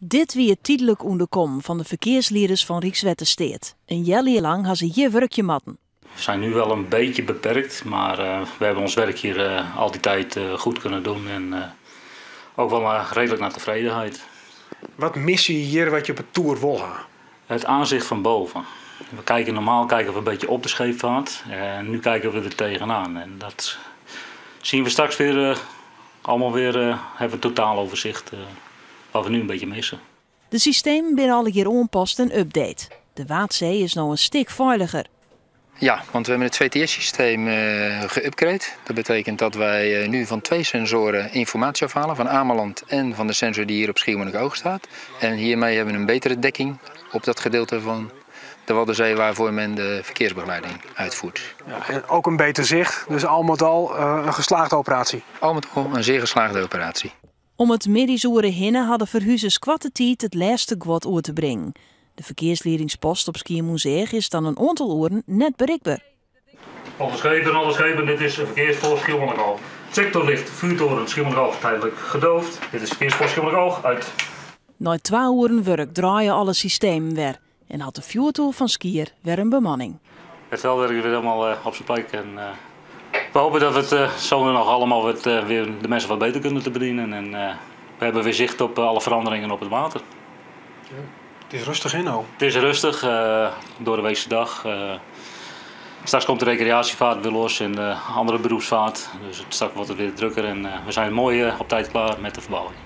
Dit wie it tydlik ûnderkommen fan de ferkearslieders fan Rykswettersteat. In healjier lang ha se hjir wurkje moatten. We zijn nu wel een beetje beperkt, maar we hebben ons werk hier al die tijd goed kunnen doen en ook wel redelijk naar tevredenheid. Wat misse je hjir wat je op de toer wol ha? Het aanzicht van boven. We kijken, normaal kijken we een beetje op de scheepvaart en nu kijken we er tegenaan. En dat zien we straks weer allemaal weer, hebben we een totaaloverzicht wat we nu een beetje missen. De systemen binne allegear oanpast en update. De Waadsee is no in stik feiliger. Ja, want we hebben het VTS-systeem geüpgrade. Dat betekent dat wij nu van twee sensoren informatie afhalen, van Ameland en van de sensor die hier op Schiermonnikoog staat. En hiermee hebben we een betere dekking op dat gedeelte van de Waddenzee waarvoor men de verkeersbegeleiding uitvoert. Ja, en ook een beter zicht, dus al met al een geslaagde operatie. Al met al een zeer geslaagde operatie. Om it middeisoere hinne ha de ferhuzers koarte tiid it lêste guod oer te bringen. De ferkearsliedingspost op Skiermûntseach is dan in oantal oeren net berikber. Alle schepen, alle schepen, dit is verkeerspost Schiermonnikoog. Sectorlicht, vuurtoren Schiermonnikoog tijdelijk gedoofd. Dit is verkeerspost Schiermonnikoog uit. Nei 2 oeren wurk draaie alle systemen wer en hat de fjoertoer fan Skier wer in bemanning. Het veldwerk is weer helemaal op zijn plek en we hopen dat we het zo nog allemaal weer de mensen wat beter kunnen te bedienen. En we hebben weer zicht op alle veranderingen op het water. Ja. Het is rêstich yn no? Het is rêstich, door de weekse dag. Straks komt de recreatievaart weer los en de andere beroepsvaart. Dus straks wordt het weer drukker en we zijn mooi op tijd klaar met de verbouwing.